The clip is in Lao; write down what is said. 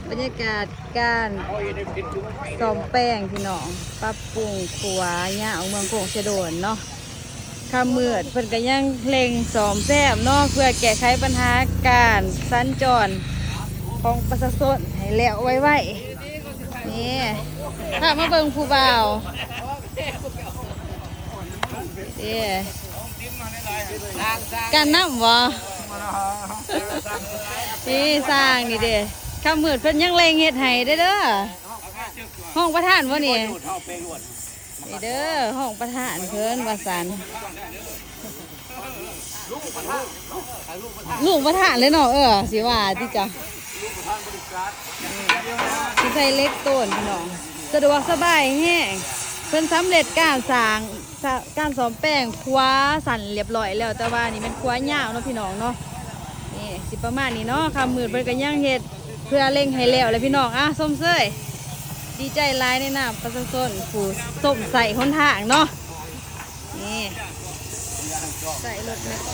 ບັນຍາກາດການສ້ອມແປງພີ່ນ້ອງ ປັບປຸງຂົວຍາວເມືອງໂຂງຊະໂດນເນາະ. ຄ່ຳມືດເພິ່ນກະຍັງເລັ່ງສ້ອມແຊມເນາະ ເພື່ອແກ້ໄຂບັນຫາການສັນຈອນຂອງປະຊາຊົນໃຫ້ແລ້ວໄວໆ. ນີ້ ພາມາເບິ່ງຜູ້ບ່າວ ເດ້ ການນຳບໍ່? ນີ້ຊ່າງນີ້ເດ້ ຄ່ຳມືດເພິ່ນຍັງເລັ່ງເຮັດໃຫ້ເດ້ ເດີ. ຫ້ອງປະທານບໍ່ນີ້? ນີ້ເດີ ຫ້ອງປະທານເພິ່ນວ່າຊັ້ນ. ລູກປະທານເລີຍເນາະ ເອີ ຊິວ່າຕິຈະ ຊິໃສ່ເຫຼັກໂຕນພີ່ນ້ອງ ສະດວກສະບາຍແຮງ. ເພິ່ນສຳເລັດການສ້າງ ສະ ການສ້ອມແປງຂົວສັ້ນລຽບລ້ອຍແລ້ວ ແຕ່ວ່ານີ້ແມ່ນຂົວຍາວເນາະພີ່ນ້ອງເນາະ. ນີ້ຊິປະມານນີ້ເນາະ ຄ່ຳມືດເພິ່ນກະຍັງເຮັດ ເພື່ອເລັ່ງໃຫ້ແລ້ວແຫຼະພີ່ນ້ອງ. ອ່າ ຊົມເຊີຍ ດີໃຈຫຼາຍໃນນາມປະຊາຊົນຜູ້ຊົມໃຊ້ຫົນທາງເນາະ. ນີ້ ໃຊ້ລົດແມັກໂຄ